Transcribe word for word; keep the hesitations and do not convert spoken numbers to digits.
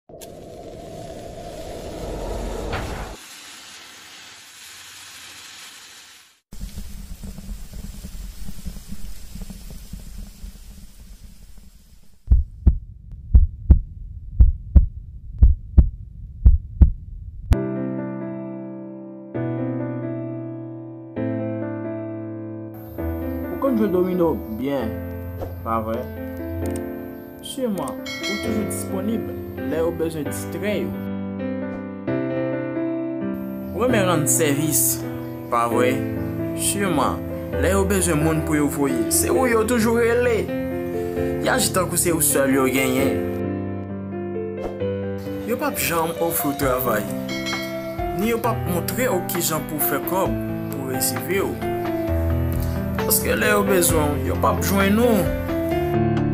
Ou konn jwe domino byen, pa vre? Siman, ou toujou disponib lè yo bezwen distrè yo. Ou renmen rann sèvis, pa vre? Siman, lè yo bezwen moun pou yo voye, se ou yo toujou rele. Y aji tankou se ou sèl yo genyen. Yo p ap janm ofri w travay, ni yo p ap montre w kijan pou w fè kòb pou resevè w. Paske lè yo bezwen w, yo p ap jwenn ou.